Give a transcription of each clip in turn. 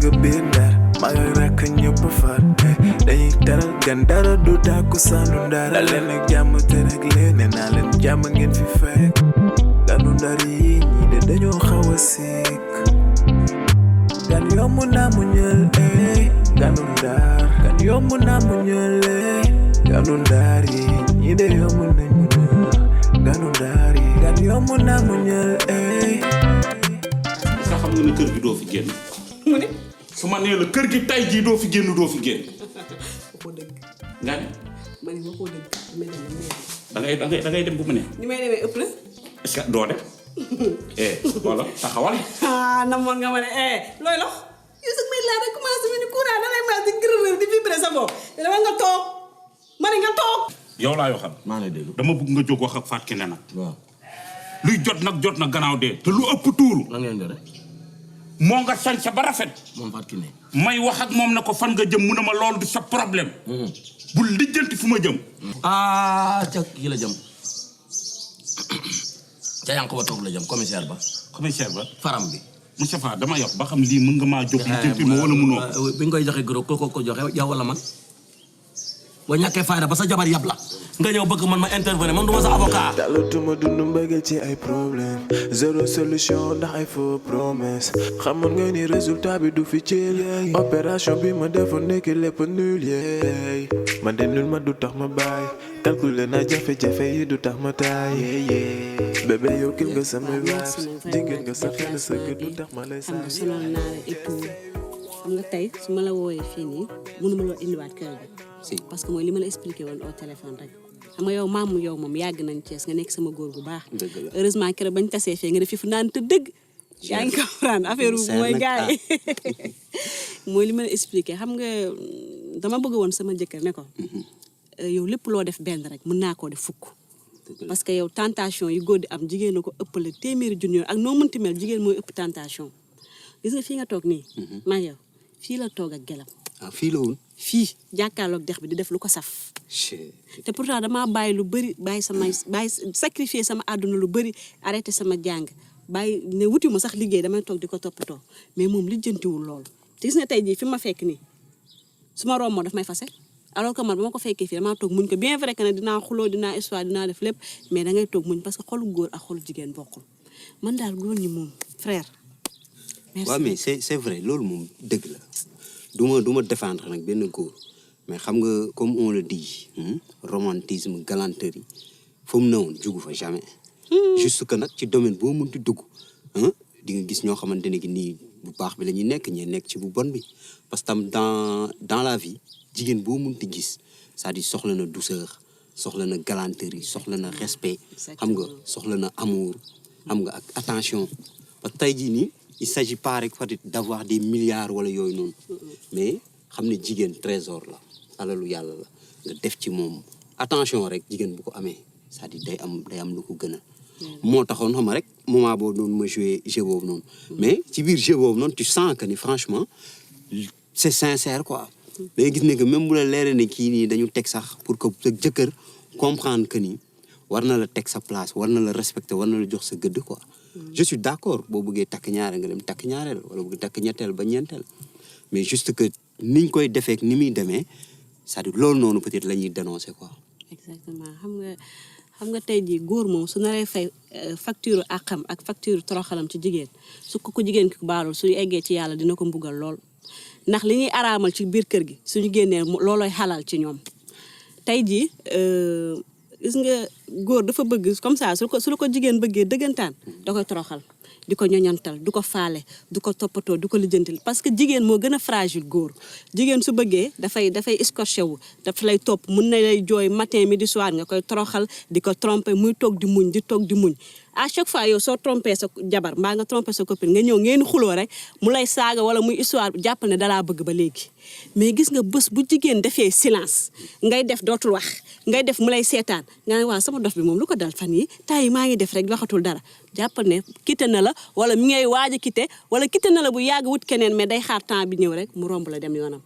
nga biir Ndar maa ngi rakk ñëpp far dañuy teral gan dara du tàkku saanu Ndar da leen ak jàmm te rek leen nee naa leen jàmm ngeen fi fekk ganu Ndar yi ñi de dañoo xaw a sikk gan yomb naa mu ñël ganu Ndar gan yomb naa mu ñël ganu Ndar yi ñi de yomb nañ mu ñël ganu Ndar yi gan yomb naa mu ñël sax xam nga ne kër gi doo fi génn mu ne su ma nee la kër gi tay jii doo fi génn doo fi génn waxoo dëgg nga ne ma ne waxoo dëgg da ngay dem bu mu ne ni may demee ëpp la est-ce que doo dem voilà taxawal namoon nga ma ne looy lox yow sax may laa rek commencé mel ni courant da lay mas di gërërër di vibré sa bopp dama nga toog ma ne nga toog yow laa yoo xam maa lay déglu dama bëgg nga jóg wax ak Fatou Kiné nag waaw luy jot nag gannaaw dee te lu ëpp tuuru la ngeen dore moo nga sañsa ba rafet moom Fatou Kiné may wax ak moom na ko fan nga jëm mu ne ma loolu du sa problème bul lijjanti fu ma jëm ca kii la jëm ca yànq ba toog la jëm commissaire ba faram bi Moustapha dama yox ba xam lii mën nga maa jóg lijjanti ma wala munoo bi nga koy joxe gros ko joxe yow wala man boo ñàkkee fayda ba sa jabar yab la nga ñëw bëgg man ma intervenir man du ma sa avocat talatuma dund mbëggeel ci ay problème zéro solution ndax ay faux promesse xamoon nga ni résultat bi du fi ci opération bi ma defoon nekk lépp nul yeey man de nul ma du tax ma bàyyi calculer na jafe-jafe yi du tax ma taay bébé yow kil nga samay waas jigéen nga sa xel sa gët du tax ma lay xam nga sonal naa la et tout xam nga tey su ma la wooyee fii nii mënuma loo indiwaat kër gi parce que mooy li ma la expliqué woon au téléphone rek xam nga yow maamu yow moom yàgg nañ Cees nga nekk sama góor bu baax heureusement keroog bañ tasee fee nga def fi fu naan te dëgg yaa ngi comprendre affaire mooy gars yi mooy li ma la expliqué xam nga dama bëgg woon sama jëkkër ne ko yow lépp loo def benn rek mën naa koo def fukk parce que yow tentation yi góor di am jigéen na ko ëppale téeméeri junni ak noo mënti mel jigéen mooy ëpp tentation gis nga fii nga toog nii maa yow fii la toog ak gelam fii la woon fii jàkkaarloog dex bi di def lu ko saf te pourtant damaa bàyyi lu bëri bàyyi sacrifier sama àdduna lu bëri arrêté sama jàng bàyyi ne wuti ma sax liggéey damay toog di ko toppatoo mais moom lijjantiwul loolu te gis nga tey jii fi ma fekk nii su ma romb daf may fase alors que man ba ma ko fekkee fii damaa toog muñ ko bien vrai que ne dinaa xuloo dinaa histoire dinaa def lépp mais da ngay toog muñ parce que xolu góor ak xolu jigéen bokkul man daal góor ñi moom frère merci. waaw mais c'est vrai loolu moom dëgg la du ma défendre nag benn góor mais xam nga comme on le dit romantisme galanterie fu mu newoon jugu fa jamais juste que nag ci domaine boo mënti dugg di nga gis ñoo xamante ne ki nii bu baax bi la ñuy nekk ñee nekk ci bu bon bi parce que tam dans la vie jigéen boo mënti gis c'est-à-dire soxla na douceur soxla na galanterie soxla na respect xam nga soxla na amour xam nga ak attention parce que tey jii nii il s'agit pas rek peut-être d'avoir des milliards wala yooyu noonu mais xam ne jigéen trésor la alalu yàlla la nga def ci moom attention rek jigéen bu ko amee c'est-à-dire day am lu ko gën a moo taxoon xam nga rek moment boobu noonu ma joué jeu boobu noonu mais ci biir jeu boobu noonu tu sens que ni franchement c'est sincère quoi da ngay gis ne que même bu la leeree ne kii nii dañu teg sax pour que sa jëkkër comprendre que ni war na la teg sa place war na la respecter war na la jox sa gëdd quoi je suis d'accord boo bëggee takk ñaareel nga dem takk ñaareel wala bëgg takk ñetteel ba ñeenteel mais juste que niñ koy defee ni muy demee c'est-à-dire loolu noonu peut-être la ñuy dénoncer quoi. exactement xam nga tey jii góor moom su naree fay facture àqam ak facture toroxalam ci jigéen su ko jigéen ki baalul su eggee ci yàlla dina ko mbugal lool ndax li ñuy araamal ci biir kër gi suñu génnee loolooy xalal ci ñoom tey jii gis nga góor dafa bëgg comme ça su la ko jigéen bëggee dëggantaan da koy toroxal di ko ñoñantal du ko faale du ko toppatoo du ko lijjantil parce que jigéen moo gën a fragile góor jigéen su bëggee dafay scotché wu daf lay topp mun na lay jooy matin midi soir nga koy toroxal di ko tromper muy toog di muñ à chaque fois yow soo trompé sa jabar mbaa nga trompé sa copine nga ñëw ngeen xuloo rek mu lay saaga wala muy histoire jàppal ne dalaa bëgg ba léegi mais gis nga bés bu jigéen defee silence ngay def dootul wax ngay def mu lay seetaan nga ne waaw sama dof bi moom lu ko dal fan yi temps yi maa ngi def rek waxatul dara jàppal ne quitté na la wala mi ngay waaj a quitté wala quitté na la bu yàgg wut keneen mais day xaar temps bi ñëw rek mu romb la dem yoonam.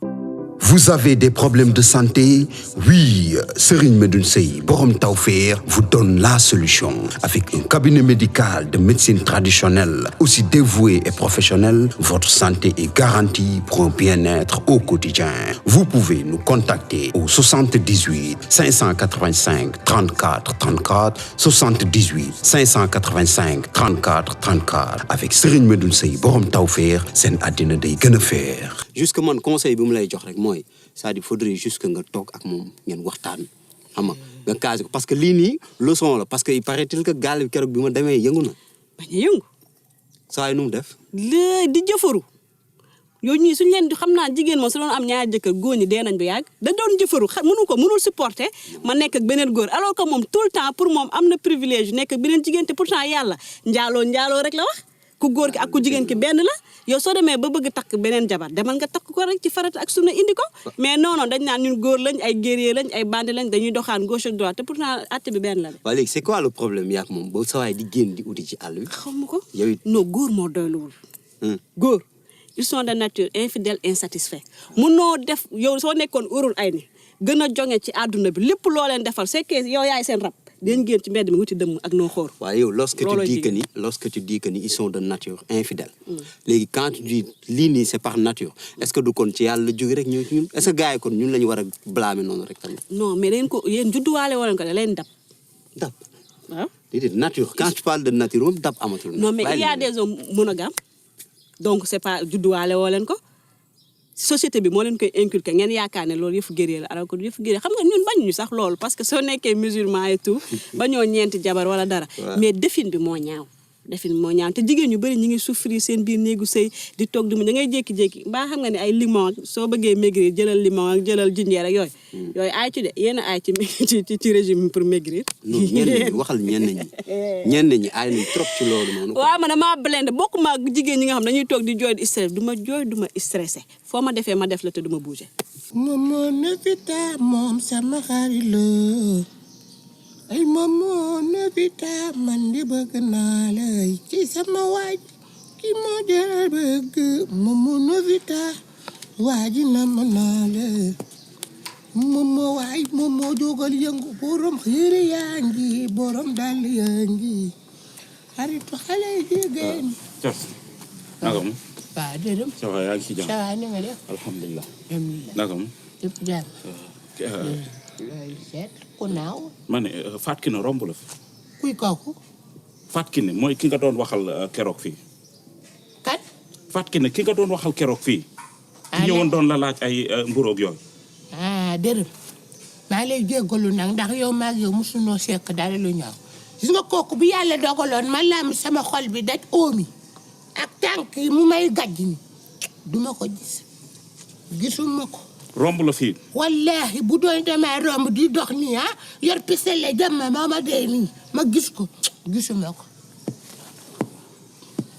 Vous avez des problèmes de santé? Oui, Serigne Medoune Sey Borom Tawfekh vous donne la solution. Avec un cabinet médical de médecine traditionnelle, aussi dévoué et professionnel, votre santé est garantie pour un bien-être au quotidien. Vous pouvez nous contacter au 78 585 34 34, 78 585 34 34. Avec Serigne Medoune Sey Borom Tawfekh, seen àddina day gën a feer. Jusque man conseil bi mu lay jox rek mooy c'est-à-dire faudrait juste que nga toog ak moom ngeen waxtaan xam nga casé ko parce que lii nii leçon la parce que il paraît-il que gaal bi keroog bi ma demee yëngu na. bañ a yëngu. saa yi nu mu def. léegi di jëfaru yow ñii suñu leen di xam naa jigéen moom su doon am ñaari jëkkër góor ñi dee nañ bu yàgg da doon jëfaru mënul supporter ma nekk ak beneen góor alors que moom tout le temps pour moom am na privilège nekk ak beneen jigéen te pourtant yàlla njaaloo rek la wax ku góor ki ak ku jigéen ki benn la yow soo demee ba bëgg takk beneen jabar demal nga takk ko rek ci farata ak sunna indi ko mais non dañ naan ñun góor lañ ay guerrier lañ ay bandi lañ dañuy doxaan gauche ak droite te pourtant àtte bi benn la de. waaw léegi c'est quoi le problème yaa moom ba sawaay di génn di uti ci àll bi. xam ko yow it non góor moo doyluwul. góor ils sont de nature infidèles insatisfaits munoo def yow soo nekkoon urul ay ni gën a jonge ci àdduna bi lépp loo leen defal c'est que yow yaay seen rab dañ génn ci mbedd mi wuti dëmm ak noo xoor. waaw yow lorsque tu dis que ni ils sont de nature infidèles. léegi quand tu dis lii nii c'est par nature est-ce que du kon ci yàlla jóge rek ñëw ci ñun est-ce que gars yi kon ñun la ñu war a blâmer noonu rek tamit. non mais dañ ko yéen judduwaale wala ko da leen dab. dab waaw. déedéet nature quand tu parles de nature moom dab amatul. non mais il y a des hommes monogames donc c'est pas judduwaale woo leen ko société bi moo leen koy inculquer ngeen yaakaar ne loolu yëfu guerrier la alors que yëfu guerrier xam nga ñun bañ ñu sax loolu parce que soo nekkee musulman et tout bañoo ñeenti jabar wala dara mais defin bi moo ñaaw te jigéen ñu bëri ñi ngi souffrir seen biir néegu sëy di toog di mu da ngay jékki-jékki mbaa xam nga ne ay limon soo bëggee maigrir jëlal limon ak jëlal jinjeer ak yooyu aay ci de yéen a aay ci régime pour maigrir. non ñenn ñi aay nañ trop ci loolu noonu. waaw man damaa blende bokkuma ak jigéen ñi nga xam dañuy toog di jooy di stress du ma jooy du ma stressé foo ma defee ma def la te du ma bouger. Momo Novita moom sama xarit la ay Momo Novita man di bëgg naa la ci sama waaj ki moo jël bëgg Momo Novita waaji na ma naa la Momo waay Momo jógal yëngu borom xiiri yaa ngi borom dàll yaa ngi xaritu xale jigéen. naka mu. waaw dërëm. ça va yaa ngi ci jàmm. ça va ni nga def. alhamdulilah. alhamdulilah. naka mu. yëpp jàmm. looy seet ku naaw. ma ne Fatou Kiné romb la fi. kuy kooku. Fatou Kiné mooy ki nga doon waxal keroog fii. kat. Fatou Kiné ki nga doon waxal keroog fii. ki ñëwoon doon la laaj ay mburoog yooyu. dërëm maa lay jéggalu nag ndax yow maag yow mosunoo sekk dara lu ñaaw gis nga kooku bu yàlla dogaloon ma lam sama xol bi daj oomi ak tànk yi mu may gàjj ni duma ko gis gisuma ko romb la fii. wallahi bu doon damay romb di dox nii yor pisele jàmm ma dee nii ma gis ko gisuma ko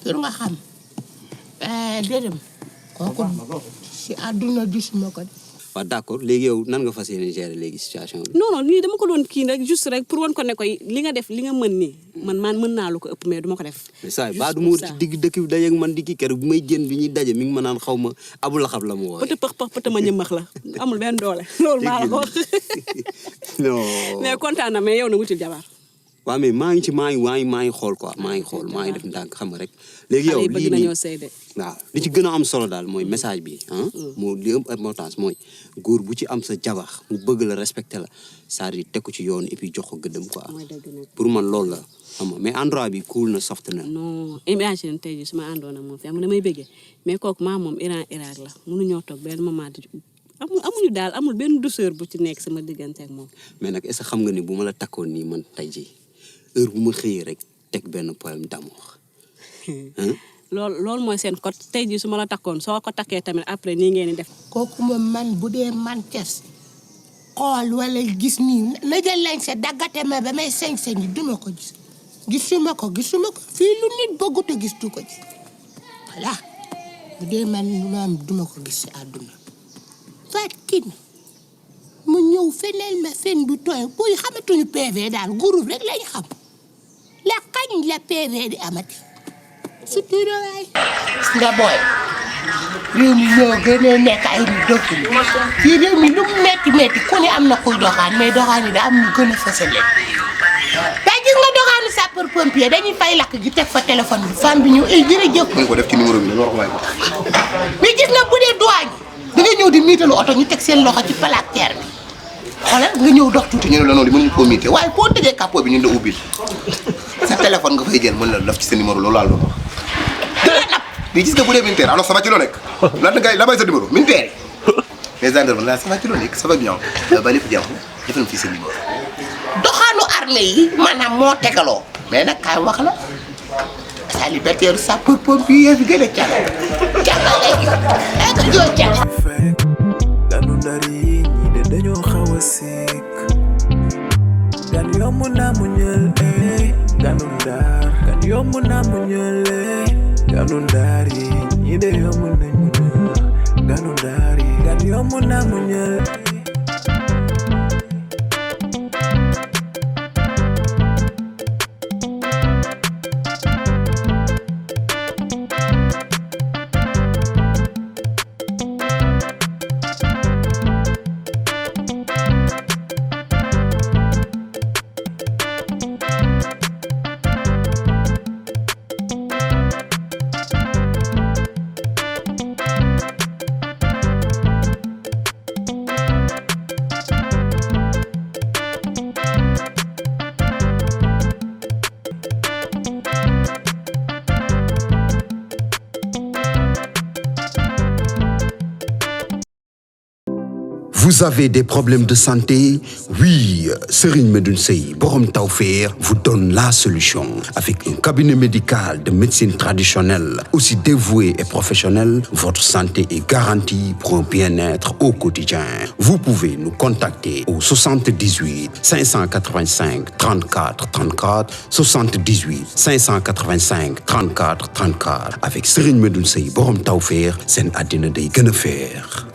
pour nga xam dërëm kooku si àdduna gisuma ko de. waaw d'accord léegi yow nan nga fas yéene gérer léegi situation bi. non nii dama ko doon kii rek juste rek pour wan ko ne koy li nga def li nga mën nii man mën naa lu ko ëpp mais duma ko def. mais saa yi ba du ma wut ci digg dëkk bi dajeeg man di kii keroog bu may génn bi ñuy daje mi ngi ma naan xaw ma abu laxab la mu wooye. pëtë ma ñëmmax la amul benn doole. loolu maa la ko wax. non. mais kontaan na mais yow na wutil jabar. waaw mais maa ngi xool quoi maa ngi def ndànk xam nga rek. léegi yow lii nii waaw li ci gën a am solo daal mooy message bi moo li ëpp importance mooy góor bu ci am sa jabar mu bëgg la respecter la c'est-à-dire teg ko ci yoon et puis jox ko gëddëm quoi. pour man loolu la xam nga mais endroit bi cool na soft na. non imagine tey jii su ma àndoon ak moom fi am na may bëggee mais kooku moom Iran Irak la mënuñoo toog benn moment di amuñu daal amul benn douceur bu ci nekk sama diggante ak moom. mais nag est-ce que xam nga ni bu ma la takkoon nii man tey jii heure bu ma xëyee rek teg benn poème d'amour. loolu mooy seen code tey jii su ma la takkoon soo ko takkee tamit après nii ngeen di def. kooku moom man bu dee man kes xool wala gis nii na jël lañ sa daggate ma ba may sañ-sañ duma ko gis gisuma ko fii lu nit bëggut a gis du ko gis voilà bu dee man duma ko gis si àdduna. Fatou Kiné mu ñëw feneen ma fen bu tooy buy xamatuñu PV daal groupe rek lañ xam la kañ la PV di amati. sutura waay. nga booy réew mi ñoo gën a nekk ay nit dëkk ci réew mi lu metti ku ne am na kuy doxaan mais doxaan yi da am ñu gën a fësale tey gis nga doxaanu sapeur pompier dañuy fay lakk gi teg fa téléphone bi femme bi ñëw jërëjëf nga ko def ci numéro bi la wax waay mais gis nga bu dee douane da nga ñëw di miitalu oto ñu teg seen loxo ci plaquette bi xoolal nga ñëw dox tuuti ñu ne la noonu di mënuñu koo miite waaye boo tëjee capot bi ñun la ubbil sa téléphone nga fay jël mën la def ci sa numéro loolu laal doon mais gis nga bu dee militaire alors ça va ci loo nekk lan ngay la bay sa numéro militaire les gendarmes la ça va ci loo nekk ça va bien ba lépp jàmm defal fii sa numéro doxaanu armée yi maanaam moo tegaloo mais nag kaay wax la célibataire sapeur pompier bi gën a càggal léegi ak joo càggal Fekh Ganu Ndar yi ñi de dañoo xaw a sikk gan yomb naa mu ñël Ganu Ndar gan yomb naa mu ñël Ganu Ndar yi ñi de yomb nañ mu ñël Ganu Ndar yi gan yomb naa mu ñël Vous avez des problèmes de santé? Oui, Serigne Medoune Sey, borom Tawfekh, vous donne la solution. Avec un cabinet médical de médecine traditionnelle, aussi dévoué et professionnel, votre santé est garantie pour un bien-être au quotidien. Vous pouvez nous contacter au 78 585 34 34, 78 585 34 34. Avec Serigne Medoune Sey, borom Tawfekh, seen àddina day gën a feex.